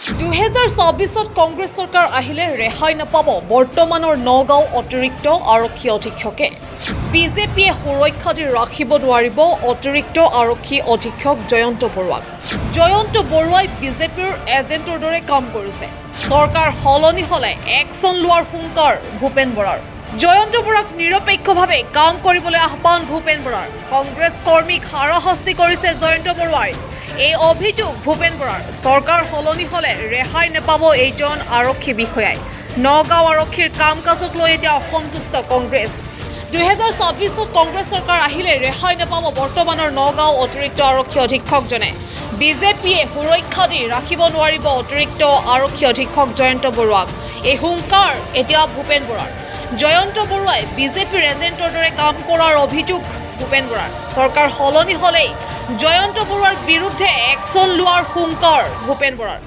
2026ত কংগ্ৰেছ চৰকাৰ আহিলে ৰেহাই নাপাব বৰ্তমানৰ নগাঁও অতিৰিক্ত আৰক্ষী অধীক্ষকে। বিজেপিয়ে সুৰক্ষা দি ৰাখিব নোৱাৰিব অতিৰিক্ত আৰক্ষী অধীক্ষক জয়ন্ত বৰুৱাক। জয়ন্ত বৰুৱাই বিজেপিৰ এজেণ্টৰ দৰে কাম কৰিছে। চৰকাৰ সলনি হ'লে একশ্যন লোৱাৰ হুংকাৰ ভূপেন বৰাৰ। জয়ন্ত বৰুৱাক নিৰপেক্ষভাৱে কাম কৰিবলৈ আহ্বান ভূপেন বৰাৰ। কংগ্ৰেছ কৰ্মীক হাৰাশাস্তি কৰিছে জয়ন্ত বৰুৱাই, এই অভিযোগ ভূপেন বৰাৰ। চৰকাৰ সলনি হ'লে ৰেহাই নাপাব এইজন আৰক্ষী বিষয়াই। নগাঁও আৰক্ষীৰ কাম কাজক লৈ এতিয়া অসন্তুষ্ট কংগ্ৰেছ। 2026ত কংগ্ৰেছ চৰকাৰ আহিলে ৰেহাই নাপাব বৰ্তমানৰ নগাঁও অতিৰিক্ত আৰক্ষী অধীক্ষকজনে। বিজেপিয়ে সুৰক্ষা দি ৰাখিব নোৱাৰিব অতিৰিক্ত আৰক্ষী অধীক্ষক জয়ন্ত বৰুৱাক, এই হুংকাৰ এতিয়া ভূপেন বৰাৰ। জয়ন্ত বৰুৱাই বিজেপিৰ এজেণ্টৰ দৰে কাম কৰাৰ অভিযোগ ভূপেন বৰাৰ। চৰকাৰ সলনি হ'লেই জয়ন্ত বৰুৱাৰ বিৰুদ্ধে একশ্যন লোৱাৰ হুংকাৰ ভূপেন বৰাৰ।